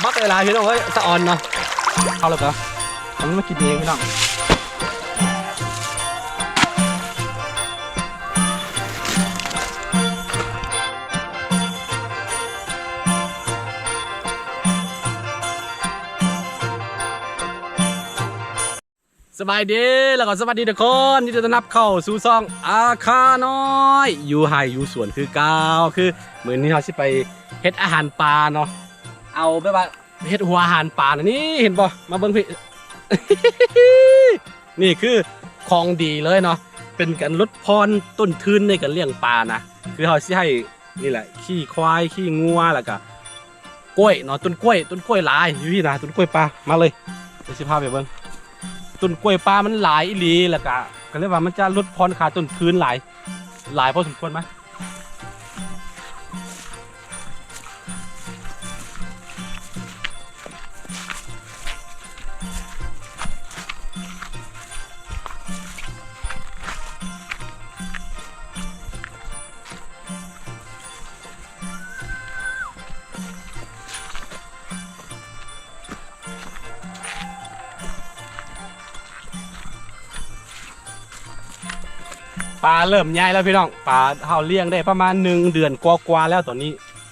ບັກຫຼາຍໆ ພີ່ນ້ອງເອີຍ ສະອອນເນາະ. ເອົາແລ້ວກໍເອົາມັນມາກິນເອງ ພີ່ນ້ອງ. ສະບາຍດີ ແລ້ວກໍສະຫວັດດີທຸກຄົນ ຍິນດີຕ້ອນຮັບເຂົ້າສູ່ຊ່ອງອາຄານ້ອຍ ຢູ່ໄຮ່ຢູ່ສວນຄືເກົ່າ. ຄືມື້ນີ້ເຮົາຊິໄປເຮັດອາຫານປາເນາະ ເອົາແບບວ່າເຮັດຫົວອາຫານປານະ. ນີ້ເຫັນບໍ່ ມາເບິ່ງພີ້ ນີ້ຄືຂອງດີເລີຍເນາະ ເປັນການຫຼຸດຜ່ອນຕົ້ນທຶນໃນການລ້ຽງປານະ. ຄືເຮົາຊິໃຫ້ ນີ້ແຫຼະ ຂີ້ຄວາຍ ຂີ້ງົວ ແລ້ວກະກ້ວຍເນາະ ຕົ້ນກ້ວຍ ຕົ້ນກ້ວຍຫຼາຍຢູ່ພີ້ນະ ຕົ້ນກ້ວຍປາ. ມາເລີຍ ດຽວຊິພາໄປເບິ່ງ. ຕົ້ນກ້ວຍປາມັນຫຼາຍອີ່ຫຼີ ແລ້ວກະ ກໍເລີຍວ່າມັນຈະຫຼຸດຜ່ອນຄ່າຕົ້ນທຶນຫຼາຍ ຫຼາຍພໍສົມຄວນ. ມາ ປາເລີ່ມໃຫຍ່ແລ້ວພີ່ນ້ອງ ປາເຮົາລ້ຽງໄດ້ປະມານໜຶ່ງເດືອນກວ່າໆແລ້ວ ຕອນນີ້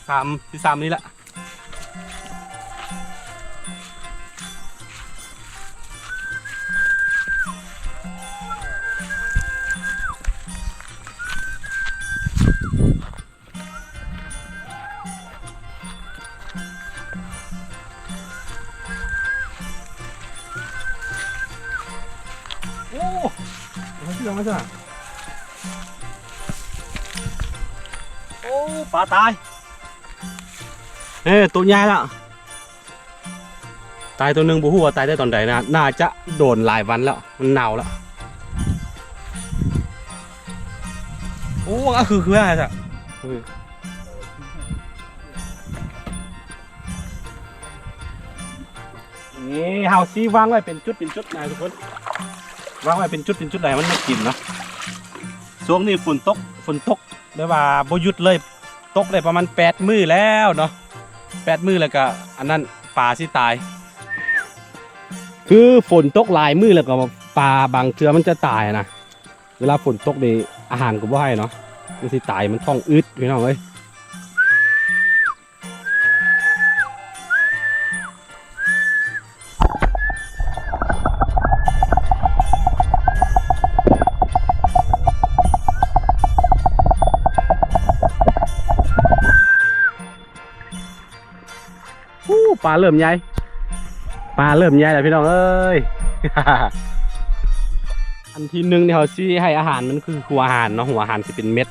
ສາມ ທີສາມນີ້ລະ. ໂອ້ ເອົາເຊື່ອມາຊະ. ໂອ້ ປາຕາຍ. ເອີ ໂຕໃຫຍ່ລະ ຕາຍໂຕໜຶ່ງ ບໍ່ຮູ້ວ່າຕາຍແຕ່ຕອນໃດນະ ໜ້າຈະໂດນຫຼາຍວັນແລ້ວ ມັນເນົ່າແລ້ວ. ໂອ້ ອາ ຄື ຄື ຄື ນີ້ເຮົາຊິວາງໄວ້ເປັນຈຸດເປັນຈຸດນະທຸກຄົນ ວາງໄວ້ເປັນຈຸດເປັນຈຸດໃຫ້ມັນມາກິນເນາະ. ຊ່ວງນີ້ຝົນຕົກ ຝົນຕົກແບບວ່າບໍ່ຢຸດເລີຍ ຕົກໄດ້ປະມານແປດມື້ແລ້ວເນາະ ແປດມື້ແລ້ວກະອັນນັ້ນ ປາຊິຕາຍ. ຄືຝົນຕົກຫຼາຍມື້ແລ້ວກໍປາບາງເທື່ອມັນຈະຕາຍນະ ເວລາຝົນຕົກນີ້ອາຫານກໍບໍ່ໃຫ້ເນາະ ມັນຊິຕາຍ ມັນທ້ອງອືດ ພີ່ນ້ອງເອີຍ. ອູ້ ປາເລີ່ມໃຫຍ່ ປາເລີ່ມໃຫຍ່ແລ້ວພີ່ນ້ອງເອີຍ. ອັນທີໜຶ່ງນີ້ເຮົາຊິໃຫ້ອາຫານມັນຄືຫົວອາຫານເນາະ ຫົວອາຫານຊິເປັນເມັດ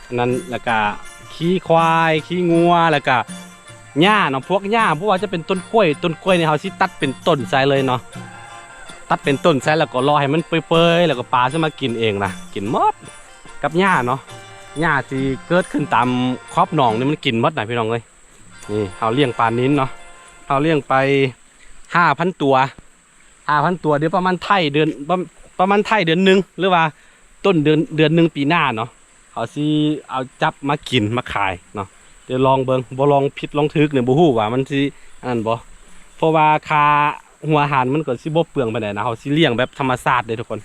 ອັນນັ້ນ ແລ້ວກະຂີ້ຄວາຍ ຂີ້ງົວ ແລ້ວກະຫຍ້າເນາະ ພວກຫຍ້າ ບໍ່ວ່າຈະເປັນຕົ້ນກ້ວຍ ຕົ້ນກ້ວຍນີ້ເຮົາຊິຕັດເປັນຕົ້ນໃສ່ເລີຍເນາະ ຕັດເປັນຕົ້ນໃສ່ ແລ້ວກໍລໍໃຫ້ມັນເປື່ອຍໆ ແລ້ວກໍປາຊິມາກິນເອງນະ ກິນໝົດ ກັບຫຍ້າເນາະ ຫຍ້າທີ່ເກີດຂຶ້ນຕາມຂອບໜອງນີ້ມັນກິນໝົດນະ ພີ່ນ້ອງເອີຍ. ນີ້ເຮົາລ້ຽງປານິນເນາະ ເຮົາລ້ຽງໄປຫ້າພັນຕົວ ຫ້າພັນຕົວ ດຽວປະມານທ້າຍເດືອນ ປະ ປະມານທ້າຍເດືອນໜຶ່ງ ຫຼືວ່າຕົ້ນເດືອນ ເດືອນໜຶ່ງປີໜ້າເນາະ ເຮົາຊິເອົາຈັບມາກິນມາຂາຍເນາະ. ດຽວລອງເບິ່ງ ບໍ່ລອງຜິດລອງຖືກນີ້ ບໍ່ຮູ້ວ່າມັນຊິອັນນັ້ນບໍ່ ເພາະວ່າຄ່າຫົວອາຫານມັນກໍຊິບໍ່ເປືອງປານໃດນະ ເຮົາຊິລ້ຽງແບບທຳມະຊາດເດ້ທຸກຄົນ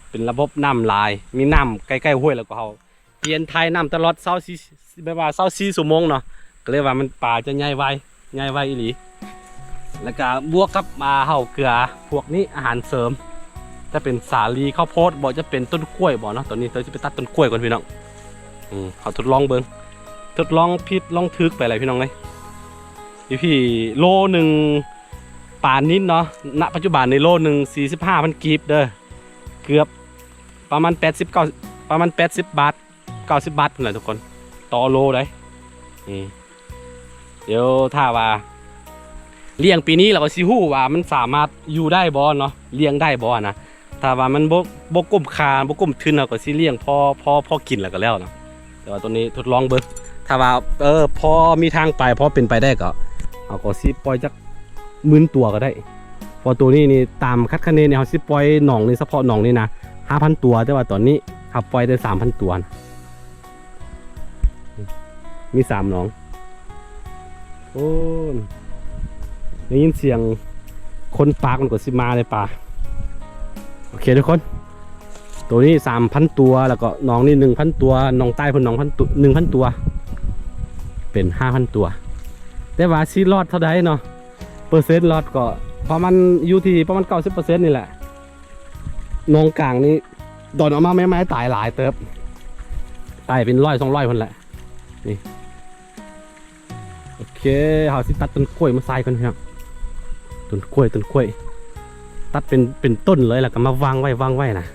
ເປັນລະບົບນ້ຳຫຼາຍ ມີນ້ຳໃກ້ໆຫ້ວຍ ແລ້ວກໍເຮົາ ປ່ຽນຖ່າຍນ້ຳຕະຫຼອດຊາວສີ່ ແບບວ່າຊາວສີ່ຊົ່ວໂມງເນາະ ກໍເລີຍວ່າມັນ ປາຈະໃຫຍ່ໄວ ໃຫຍ່ໄວອີ່ຫຼີ. ແລ້ວກະບວກກັບ ອ່າ ເຮົາເກືອພວກນີ້ ອາຫານເສີມ ຈະເປັນສາລີ ເຂົ້າໂພດບໍ ຈະເປັນຕົ້ນກ້ວຍບໍເນາະ. ຕອນນີ້ເຮົາຊິໄປຕັດຕົ້ນກ້ວຍກ່ອນພີ່ນ້ອງ. ອືມ ເຮົາທົດລອງເບິ່ງ ທົດລອງຜິດລອງຖືກໄປແຫຼະພີ່ນ້ອງເອີຍ. ຢູ່ພີ້ໂລໜຶ່ງ ປານິນເນາະ ນະປັດຈຸບັນນີ້ໂລໜຶ່ງສີ່ສິບຫ້າພັນກີບເດີ ເກືອບ ປະມານແປດສິບ ເກົ້າ ປະມານແປດສິບບາດ ເກົ້າສິບບາດພຸ້ນແຫຼະທຸກຄົນ ຕໍ່ໂລໃດ໋. ນີ້ ດຽວຖ້າວ່າລ້ຽງປີນີ້ ເຮົາກໍຊິຮູ້ວ່າມັນສາມາດຢູ່ໄດ້ບໍ່ເນາະ ລ້ຽງໄດ້ບໍ່ນະ. ຖ້າວ່າມັນບໍ່ ບໍ່ກຸ້ມຄ່າ ບໍ່ກຸ້ມທຶນ ເຮົາກໍຊິລ້ຽງພໍ ພໍ ພໍກິນແລ້ວກໍແລ້ວເນາະ. ແຕ່ວ່າໂຕນີ້ທົດລອງເບິ່ງ ຖ້າວ່າ ເອີ ພໍມີທາງໄປ ພໍເປັນໄປໄດ້ ກໍ ເຮົາກໍຊິປ່ອຍຈັກ ໝື່ນຕົວກໍໄດ້ ເພາະໂຕນີ້ນີ້ ຕາມຄາດຄະເນນີ້ ເຮົາຊິປ່ອຍໜອງນີ້ ສະເພາະໜອງນີ້ນະ ຫ້າພັນຕົວ ແຕ່ວ່າຕອນນີ້ເຮົາປ່ອຍໄດ້ສາມພັນຕົວນະ ມີສາມໜອງ. ໂອ້ ນີ້ ໄດ້ຍິນສຽງຄົນປາກມັນກໍຊິມາເລີຍປາ. ໂອເຄທຸກຄົນ ໂຕນີ້ສາມພັນຕົວ ແລ້ວກໍໜອງນີ້ໜຶ່ງພັນຕົວ ໜອງໃຕ້ເພິ່ນໜອງພັນຕົວ ໜຶ່ງພັນຕົວ ເປັນຫ້າພັນຕົວ. ແຕ່ວ່າຊິລອດເທົ່າໃດເນາະ ເປີເຊັນລອດກໍປະມານ ຢູ່ທີ່ປະມານເກົ້າສິບເປີເຊັນນີ້ແຫຼະ. ໜອງກາງນີ້ຕອນເອົາມາໃໝ່ໆຕາຍຫຼາຍເຕີບ ຕາຍເປັນຮ້ອຍສອງຮ້ອຍພຸ້ນແຫຼະ. ນີ້ ໂອເຄ ເຮົາຊິຕັດຕົ້ນກ້ວຍມາໃສ່ກ່ອນເນາະ ຕົ້ນກ້ວຍ ຕົ້ນກ້ວຍ ຕັດເປັນ ເປັນຕົ້ນເລີຍ ແລ້ວກໍມາວາງໄວ້ ວາງໄວ້ນະ.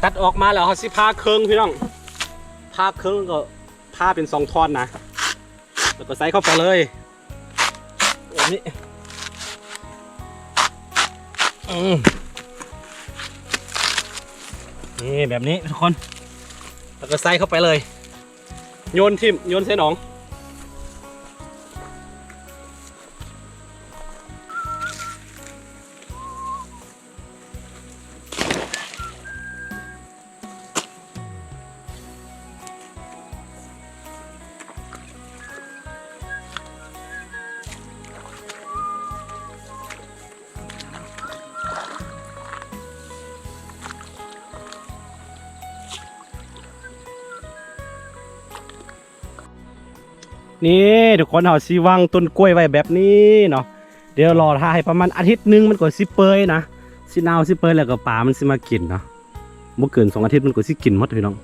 ຕັດອອກມາແລ້ວ ເຮົາຊິຜ່າເຄິ່ງພີ່ນ້ອງ ຜ່າເຄິ່ງ ແລ້ວກໍຜ່າເປັນສອງທ່ອນນະ ແລ້ວກໍໃສ່ເຂົ້າໄປເລີຍ ແບບນີ້ ອືມ ນີ້ ແບບນີ້ທຸກຄົນ ແລ້ວກໍໃສ່ເຂົ້າໄປເລີຍ ໂຍນຖິ້ມ ໂຍນໃສ່ໜອງ. ນີ້ທຸກຄົນ ເຮົາຊິວາງຕົ້ນກ້ວຍໄວ້ແບບນີ້ເນາະ ດຽວລໍຖ້າໃຫ້ປະມານອາທິດໜຶ່ງ ມັນກໍຊິເປີຍນະ ຊິເນົ່າ ຊິເປີຍ ແລ້ວກໍປາມັນຊິມາກິນເນາະ. ບໍ່ເກີນສອງອາທິດມັນກໍຊິກິນໝົດພີ່ນ້ອງ.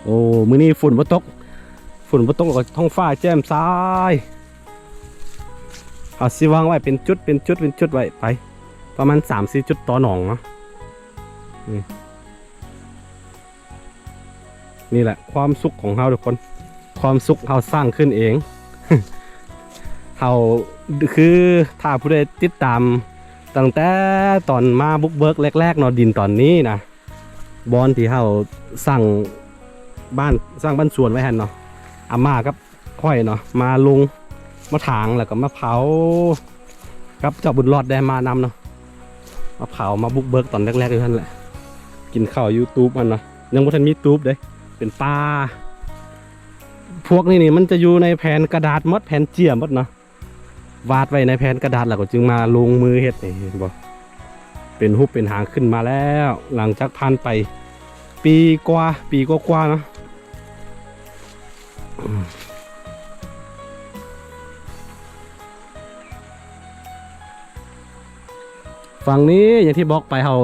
ໂອ້ ມື້ນີ້ຝົນບໍ່ຕົກ ຝົນບໍ່ຕົກ ແລ້ວກໍທ້ອງຟ້າແຈ່ມໃສ. ເຮົາຊິວາງໄວ້ເປັນຈຸດ ເປັນຈຸດ ເປັນຈຸດໄວ້ໄປ ປະມານສາມສີ່ຈຸດຕໍ່ໜອງເນາະ. ນີ້ ນີ້ແຫຼະຄວາມສຸກຂອງເຮົາທຸກຄົນ ຄວາມສຸກເຮົາສ້າງຂຶ້ນເອງ. ເຮົາ ຄື ຖ້າຜູ້ໃດຕິດຕາມຕັ້ງແຕ່ຕອນມາບຸກເບີກແລກໆເນາະ ດິນຕອນນີ້ນະ ບ່ອນທີ່ເຮົາສ້າງບ້ານ ສ້າງບ້ານສວນໄວ້ຫັ້ນເນາະ ອາມ່າກັບຂ້ອຍເນາະ ມາລົງ ມາຖາງ ແລ້ວກໍມາເຜົາ ກັບເຈົ້າບຸນລອດໄດ້ມານຳເນາະ ມາເຜົາ ມາບຸກເບີກຕອນແລກໆຢູ່ຫັ້ນແຫຼະ. ກິນເຂົ້າຢູ່ຕູບຫັ້ນເນາະ ຍັງບໍ່ທັນມີຕູບເດ້ ເປັນປ່າ. ພວກນີ້ນີ້ມັນຈະຢູ່ໃນແຜ່ນກະດາດໝົດ ແຜ່ນເຈ້ຍໝົດເນາະ ວາດໄວ້ໃນແຜ່ນກະດາດ ແລ້ວກໍຈຶ່ງມາລົງມືເຮັດນີ້ ເຫັນບໍ່ ເປັນຮູບເປັນຮ່າງຂຶ້ນມາແລ້ວ ຫຼັງຈາກຜ່ານໄປປີກວ່າ ປີກວ່າໆເນາະ. ຝັ່ງນີ້ຢ່າງທີ່ບອກໄປ ເຮົາ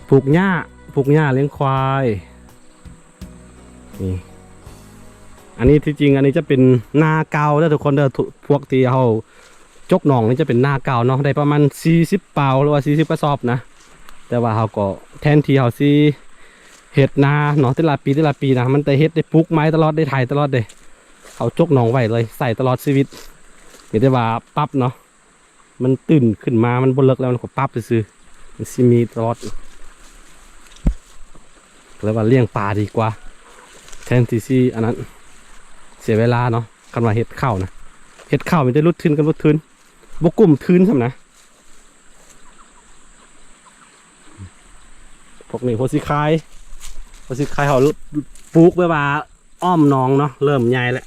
ປູກຫຍ້າ ປູກຫຍ້າລ້ຽງຄວາຍ. ນີ້ ອັນນີ້ທີ່ຈິງ ອັນນີ້ຈະເປັນນາເກົ່າເດີທຸກຄົນເດີ ພວກທີ່ເຮົາຈົກໜອງນີ້ຈະເປັນນາເກົ່າເນາະ ໄດ້ປະມານສີ່ສິບເປົາ ຫຼືວ່າສີ່ສິບກະສອບນະ. ແຕ່ວ່າເຮົາກໍ ແທນທີ່ເຮົາຊິເຮັດນາເນາະ ແຕ່ລະປີ ແຕ່ລະປີນະ ມັນໄດ້ເຮັດ ໄດ້ປູກໃໝ່ຕະຫຼອດ ໄດ້ໄຖຕະຫຼອດເດ້. ເຮົາຈົກໜອງໄວ້ເລີຍ ໃຊ້ຕະຫຼອດຊີວິດ ມີແຕ່ວ່າປັບເນາະ ມັນຕື້ນຂຶ້ນມາ ມັນບໍ່ເລິກແລ້ວ ມັນກໍປັບຊື່ໆ ມັນຊິມີຕະຫຼອດ. ເລີຍວ່າລ້ຽງປາດີກວ່າ ແທນທີ່ຊິອັນນັ້ນ ເສຍເວລາເນາະ. ຄັນວ່າເຮັດເຂົ້ານະ ເຮັດເຂົ້າມີແຕ່ຫຼຸດທຶນກັນ ຫຼຸດທຶນ ບໍ່ກຸ້ມທຶນຊ້ຳນະ. ພວກນີ້ຫົວສີຄາຍ ຫົວສີຄາຍ ເຮົາປູກແບບວ່າອ້ອມໜອງເນາະ ເລີ່ມໃຫຍ່ແລ້ວ.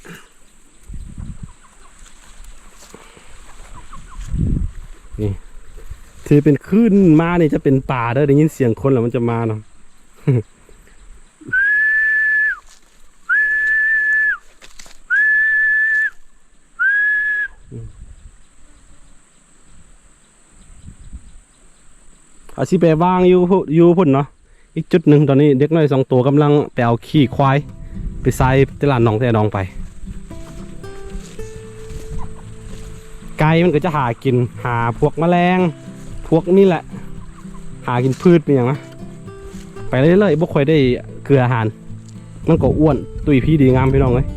ນີ້ ທີ່ເປັນຄື້ນມານີ້ຈະເປັນປາເດີ ໄດ້ຍິນສຽງຄົນແລ້ວມັນຈະມາເນາະ. ເຮົາຊິໄປວາງຢູ່ ຢູ່ພຸ້ນເນາະ ອີກຈຸດໜຶ່ງ. ຕອນນີ້ເດັກນ້ອຍສອງໂຕກຳລັງໄປເອົາຂີ້ຄວາຍ ໄປໃສ່ແຕ່ລະໜອງ ແຕ່ລະໜອງໄປ. ໄກ່ມັນກໍຈະຫາກິນ ຫາພວກແມະແລງ ພວກນີ້ແຫຼະ ຫາກິນພືດມີຫຍັງນະ ໄປເລື້ອຍໆ ບໍ່ຄ່ອຍໄດ້ເກືອອາຫານ ມັນກໍອ້ວນຕຸ້ຍພີດີງາມ ພີ່ນ້ອງເອີຍ.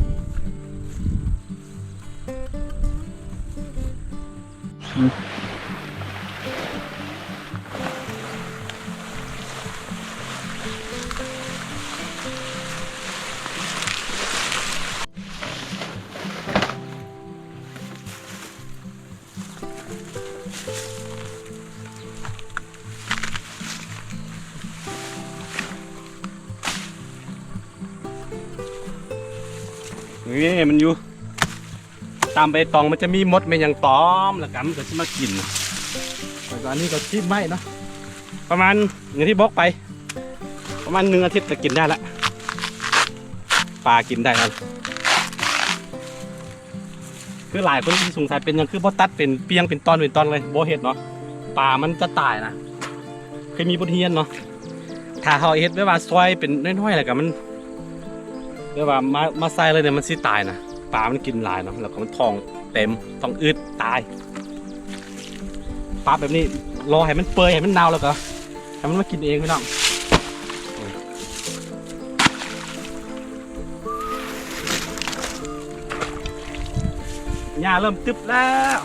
ນີ້ມັນຢູ່ຕາມໃບຕອງ ມັນຈະມີມົດແມ່ນຫຍັງຕອມ ແລ້ວກໍມັນກໍຊິມາກິນ. ແລ້ວກໍອັນນີ້ກໍຊິໄວ້ເນາະ ປະມານ ຢ່າງທີ່ບອກໄປ ປະມານໜຶ່ງອາທິດກໍກິນໄດ້ລະ ປາກິນໄດ້ແລ້ວ. ຄືຫຼາຍຄົນທີ່ສົງໄສເປັນຫຍັງຄືບໍ່ຕັດເປັນປ່ຽງເປັນຕອນເປັນຕອນເລີຍ ບໍ່ເຮັດເນາະ ປາມັນຈະຕາຍນະ. ເຄີຍມີບົດຮຽນເນາະ ຖ້າເຮົາເຮັດແບບວ່າຊອຍເປັນນ້ອຍໆ ແລ້ວກໍມັນ ແບບວ່າມາ ມາໃສ່ເລີຍນີ້ ມັນຊິຕາຍນະ ປາມັນກິນຫຼາຍເນາະ ແລ້ວກໍມັນທ້ອງເຕັມ ທ້ອງອືດຕາຍ. ປາແບບນີ້ ລໍໃຫ້ມັນເປື່ອຍ ໃຫ້ມັນເນົ່າ ແລ້ວກໍໃຫ້ມັນມາກິນເອງ ພີ່ນ້ອງ. ຫຍ້າເລີ່ມຕຶບແລ້ວ.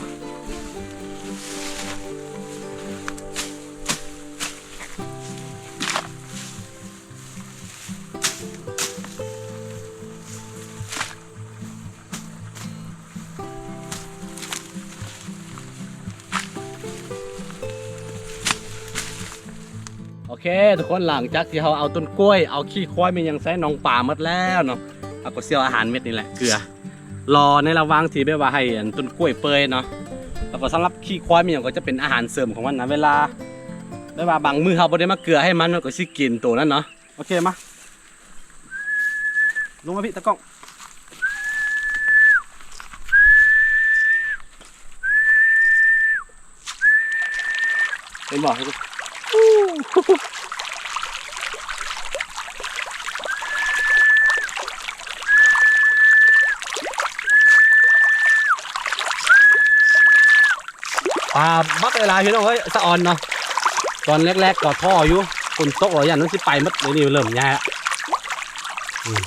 ໂອເຄ ທຸກຄົນ ຫຼັງຈາກທີ່ເຮົາເອົາຕົ້ນກ້ວຍ ເອົາຂີ້ຄວາຍ ມີຫຍັງໃສ່ໜອງປາໝົດແລ້ວເນາະ ເຮົາກໍຊິເອົາອາຫານເມັດນີ້ແຫຼະ ເກືອ ລໍໃນລະຫວ່າງທີ່ແບບວ່າໃຫ້ອັນຕົ້ນກ້ວຍເປື່ອຍເນາະ. ແລ້ວກໍສຳລັບຂີ້ຄວາຍ ມີຫຍັງກໍຈະເປັນອາຫານເສີມຂອງມັນນະ ເວລາແບບວ່າບາງມື້ເຮົາບໍ່ໄດ້ມາເກືອໃຫ້ມັນ ມັນກໍຊິກິນໂຕນັ້ນເນາະ. ໂອເຄ ມາ ລົງມາພີ້ຕາກ້ອງ ເຫັນບໍ່? ປາບັກຫຼາຍໆ ພີ່ນ້ອງເອີຍ ສະອອນເນາະ. ຕອນແລກໆກໍທໍ້ຢູ່ ຝົນຕົກແລ້ວຢ້ານມັນຊິໄປໝົດ ດຽວນີ້ເລີ່ມຍ້າຍລະ. ອືມ.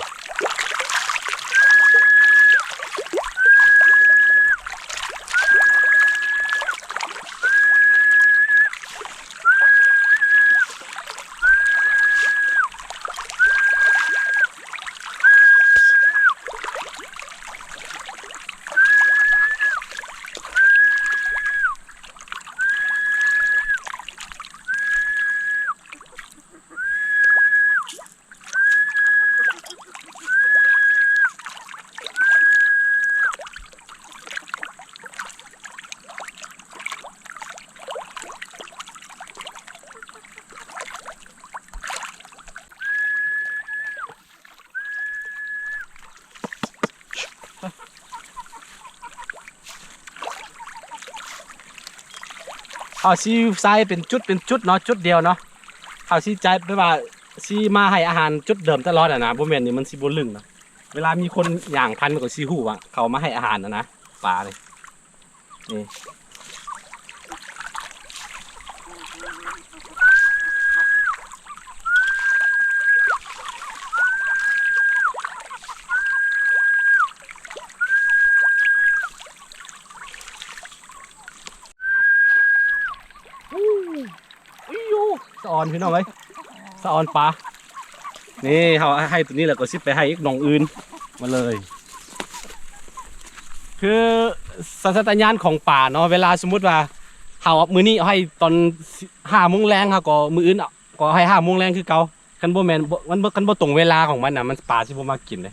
ເຮົາຊິໃສ່ເປັນຈຸດເປັນຈຸດເນາະ ຈຸດດຽວເນາະ. ເຮົາຊິໃຊ້ແບບວ່າຊິມາໃຫ້ອາຫານຈຸດເດີມຕະຫຼອດຫັ້ນນະ ບໍ່ແມ່ນນີ້ມັນຊິບໍ່ລຶ້ງເນາະ. ເວລາມີຄົນຍ່າງຜ່ານກໍຊິຮູ້ວ່າເຂົາມາໃຫ້ອາຫານຫັ້ນນະ ປານີ້. ນີ້ ອູ້ ອຸ້ຍ ສະອອນພີ່ນ້ອງເອີຍ ສະອອນປາ. ນີ້ເຮົາໃຫ້ໂຕນີ້ແລ້ວກໍຊິໄປໃຫ້ອີກໜອງອື່ນມາເລີຍ. ຄືສັນຊາດຕະຍານຂອງປາເນາະ ເວລາສົມມຸດວ່າເຮົາ ມື້ນີ້ເຮົາໃຫ້ຕອນຫ້າໂມງແລງ ເຮົາກໍມື້ອື່ນກໍໃຫ້ຫ້າໂມງແລງຄືເກົ່າ. ຄັນບໍ່ແມ່ນ ບໍ່ ມັນບໍ່ ຄັນບໍ່ຕົງເວລາຂອງມັນນະ ມັນ ປາຊິບໍ່ມາກິນເດ້.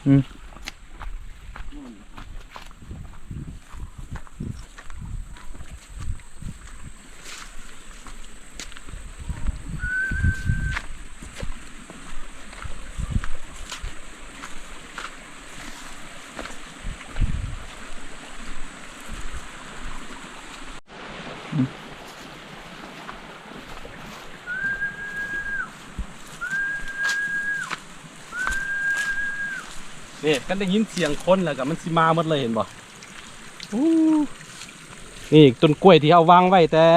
ອືມ ນີ້ ຄັນໄດ້ຍິນສຽງຄົນແລ້ວກໍມັນຊິມາໝົດເລີຍ ເຫັນບໍ່? ອູ້ ນີ້ຕົ້ນກ້ວຍທີ່ເຮົາວາງໄວ້ແຕ່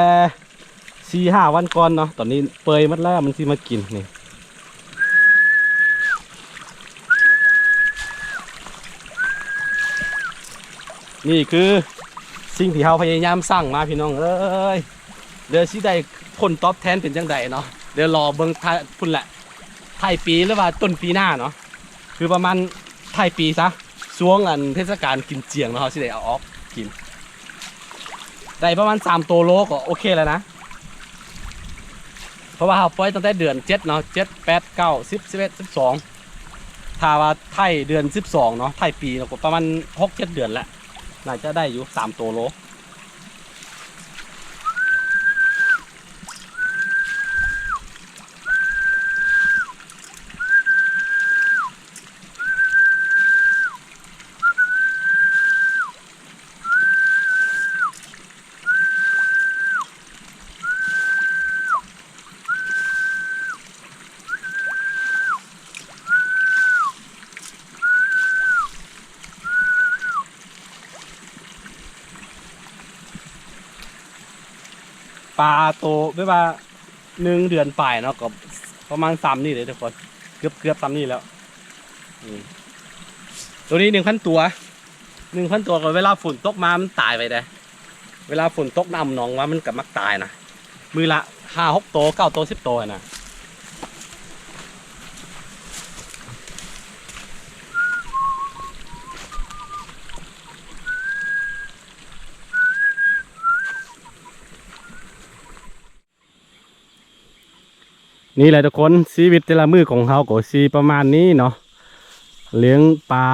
ສີ່ຫ້າວັນກ່ອນເນາະ ຕອນນີ້ເປື່ອຍໝົດແລ້ວ ມັນຊິມາກິນນີ້. ນີ້ຄືສິ່ງທີ່ເຮົາພະຍາຍາມສ້າງມາ ພີ່ນ້ອງເອີຍ. ດຽວຊິໄດ້ຜົນຕອບແທນເປັນຈັ່ງໃດເນາະ, ດຽວລໍເບິ່ງທ້າຍພຸ້ນແຫຼະ ທ້າຍປີ ຫຼືວ່າຕົ້ນປີໜ້າເນາະ. ຄືປະມານທ້າຍປີຊະ, ຊ່ວງອັນເທດສະການກິນຈຽງເນາະ, ເຮົາຊິໄດ້ເອົາອອກກິນ ໄດ້ປະມານສາມໂຕໂລກໍໂອເຄແລ້ວນະ. ເພາະວ່າເຮົາປ່ອຍຕັ້ງແຕ່ເດືອນເຈັດເນາະ, ເຈັດ ແປດ ເກົ້າ ສິບ ສິບເອັດ ສິບສອງ ຖ້າວ່າໄຖເດືອນສິບສອງເນາະ, ໄຖປີເນາະ, ກໍປະມານຫົກເຈັດເດືອນແຫຼະ, ໜ້າຈະໄດ້ຢູ່ສາມໂຕໂລ. ປາໂຕແບບວ່າໜຶ່ງເດືອນປາຍເນາະ, ກໍປະມານສ່ຳນີ້ເດ້ທຸກຄົນ, ເກືອບໆສ່ຳນີ້ແລ້ວ. ອືມ ໂຕນີ້ໜຶ່ງພັນຕົວ, ໜຶ່ງພັນຕົວ ກໍເວລາຝົນຕົກມາມັນຕາຍໄວເດ້. ເວລາຝົນຕົກນ້ຳໜອງວ່າມັນກໍມັກຕາຍນະ, ມື້ລະຫ້າຫົກໂຕ ເກົ້າໂຕ ສິບໂຕຫັ້ນນະ. ນີ້ແຫຼະທຸກຄົນ, ຊີວິດແຕ່ລະມື້ຂອງເຮົາກໍຊິປະມານນີ້ເນາະ, ລ້ຽງປາ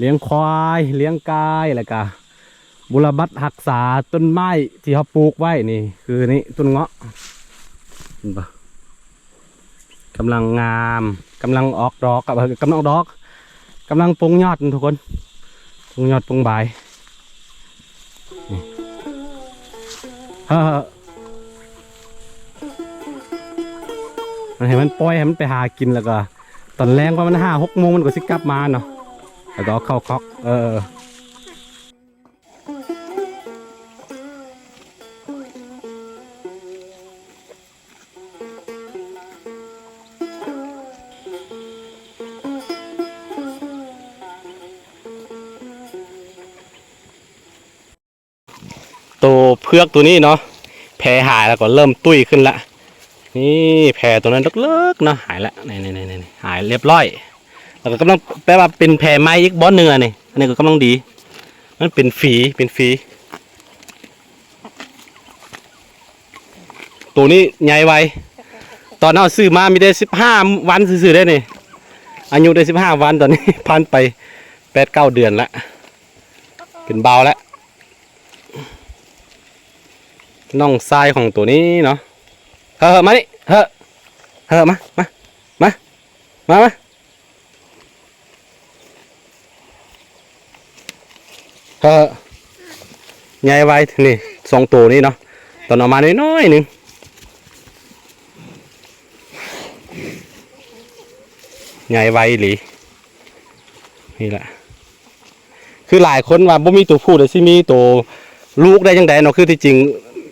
ລ້ຽງຄວາຍ ລ້ຽງກາຍ ແລ້ວກະບຸລະບັດຮັກສາຕົ້ນໄມ້ທີ່ເຮົາປູກໄວ້ນີ້ ຄືນີ້ຕົ້ນເງາະ ເຫັນບໍ່? ກຳລັງງາມ ກຳລັງອອກດອກ ກຳລັງອອກດອກ ກຳລັງປົງຍອດທຸກຄົນ, ປົງຍອດປົງບາຍ. ເອີ ມັນໃຫ້ມັນປ່ອຍໃຫ້ມັນໄປຫາກິນ ແລ້ວກໍຕອນແລງປະມານຫ້າຫົກໂມງມັນກໍຊິກັບມາເນາະ, ແລ້ວກໍເອົາເຂົ້າຄອກ. ເອີ ໂຕເຜືອກໂຕນີ້ເນາະ ແຜຫາຍແລ້ວກໍເລີ່ມຕຸ້ຍຂຶ້ນລະ. ນີ້ແຜໂຕນັ້ນເລິກໆເນາະ ຫາຍລະ ນີ້ໆໆ ຫາຍລຽບຮ້ອຍ. ແລ້ວກໍກຳລັງ ແປວ່າເປັນແຜໃໝ່ອີກບ່ອນໜຶ່ງລະນີ້, ອັນນີ້ກໍກຳລັງດີ ມັນເປັນຝີ ເປັນຝີ. ໂຕນີ້ໃຫຍ່ໄວ, ຕອນເຮົາຊື້ມາມີແຕ່ສິບຫ້າວັນຊື່ໆເດ້ນີ້, ອາຍຸໄດ້ສິບຫ້າວັນ, ຕອນນີ້ຜ່ານໄປແປດເກົ້າເດືອນລະ ເປັນບ່າວລະ. ນ້ອງຊາຍຂອງໂຕນີ້ເນາະ. ເຮີ ມານີ້ ເຮີ ເຮີ ມາ ມາ ມາ ມາ ມາ. ເອີ ໃຫຍ່ໄວນີ້ ສອງໂຕນີ້ເນາະ, ຕອນເອົາມານ້ອຍໆໜຶ່ງ ໃຫຍ່ໄວອີ່ຫຼີ. ນີ້ແຫຼະ ຄືຫຼາຍຄົນວ່າບໍ່ມີໂຕຜູ້ ແລ້ວຊິມີໂຕລູກໄດ້ຈັ່ງໃດເນາະ, ຄືທີ່ຈິງ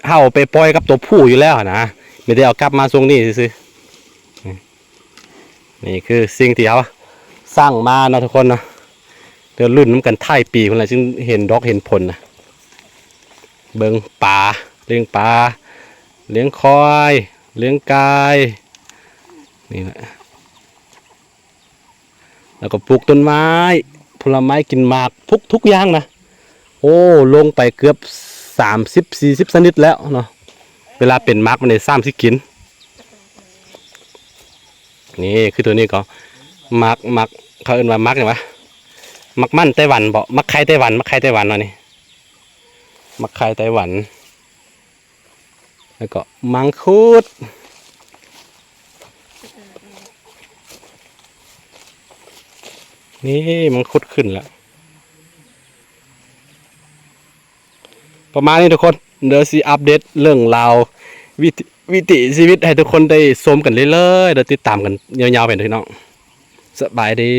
ເຮົາໄປປ່ອຍກັບໂຕຜູ້ຢູ່ແລ້ວຫັ້ນນະ, ມີແຕ່ເອົາກັບມາຊ່ວງນີ້ຊື່ໆ. ນີ້ຄືສິ່ງທີ່ເຮົາສ້າງມາເນາະທຸກຄົນເນາະ, ດຽວລຸ້ນນຳກັນທ້າຍປີພຸ້ນລະ ຈຶ່ງເຫັນດອກເຫັນຜົນນະ. ເບິ່ງປາ ລ້ຽງປາ ລ້ຽງຄວາຍ ລ້ຽງໄກ່ ນີ້ແຫຼະ. ແລ້ວກໍປູກຕົ້ນໄມ້ ຜົນລະໄມ້ ກິນໝາກ ທຸກ ທຸກຢ່າງນະ. ໂອ້ ລົງໄປເກືອບສາມສິບ ສີ່ສິບຊະນິດແລ້ວເນາະ, ເວລາເປັນໝາກມັນໄດ້ຊ້ຳຊິກິນ. ນີ້ຄືໂຕນີ້ກໍໝາກ ໝາກ ເຂົາເອີ້ນວ່າໝາກຫຍັງວະ? ໝາກມັນໄຕ້ຫວັນບໍ? ໝາກໄຂ່ໄຕ້ຫວັນ ໝາກໄຂ່ໄຕ້ຫວັນເນາະນີ້ ໝາກໄຂ່ໄຕ້ຫວັນ. ແລ້ວກໍມັງຄຸດ ນີ້ມັງຄຸດຂຶ້ນແລ້ວ. ປະມານນີ້ທຸກຄົນ, ດຽວຊິອັບເດດເລື່ອງລາວ ວິ ວິຖີຊີວິດໃຫ້ທຸກຄົນໄດ້ຊົມກັນເລື້ອຍໆ ແລະ ຕິດຕາມກັນຍາວໆໄປເດີພີ່ນ້ອງ. ສະບາຍດີ.